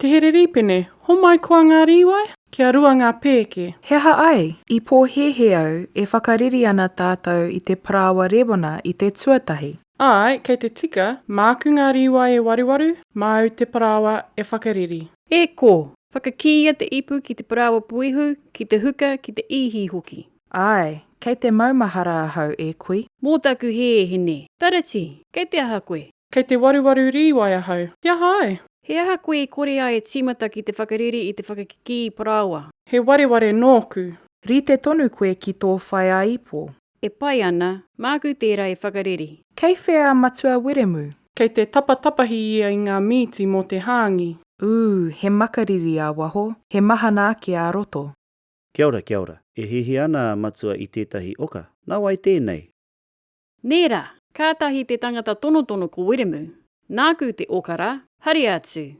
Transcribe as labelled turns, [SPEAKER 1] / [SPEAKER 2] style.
[SPEAKER 1] Te Hererīpene, homai koa ngā rīwai? Kia rua ngā pēke.
[SPEAKER 2] He aha ai? I pōhēhē au e whakareri ana tātou i te parāoa rēwona i te tuatahi.
[SPEAKER 1] Āe, kei te tika, māku ngā rīwai e waruwaru, māu te parāoa e whakareri.
[SPEAKER 3] E kō! Whakakīia te ipu ki te parāoa puehu, ki te huka, ki te īhi hoki.
[SPEAKER 2] Āe, kei te maumahara ahau e kui.
[SPEAKER 3] Mō taku hē, hine. Tarati, kei te aha koe?
[SPEAKER 1] Kei te waruwaru rīwai ahau. He aha ai?
[SPEAKER 3] He aha koe i kore ai e tīmata ki te whakareri i te whakakikī parāoa?
[SPEAKER 1] He wareware nōku.
[SPEAKER 2] Rite tonu koe ki tō whaiāipo.
[SPEAKER 3] E pai ana, māku tērā e whakareri.
[SPEAKER 2] Kei whea a Matua Wiremu?
[SPEAKER 1] Kei te tapatapahi ia i ngā mīti mō te hāngi.
[SPEAKER 2] Ū, he makariri ā-waho, he mahana ake ā-roto.
[SPEAKER 4] Kia ora, kia ora. E hiahia ana a Matua i tētahi oka. Nā wai tēnei?
[SPEAKER 3] Nē rā, kātahi te tangata tonotono ko Wiremu, Nāku te okara, haria atu.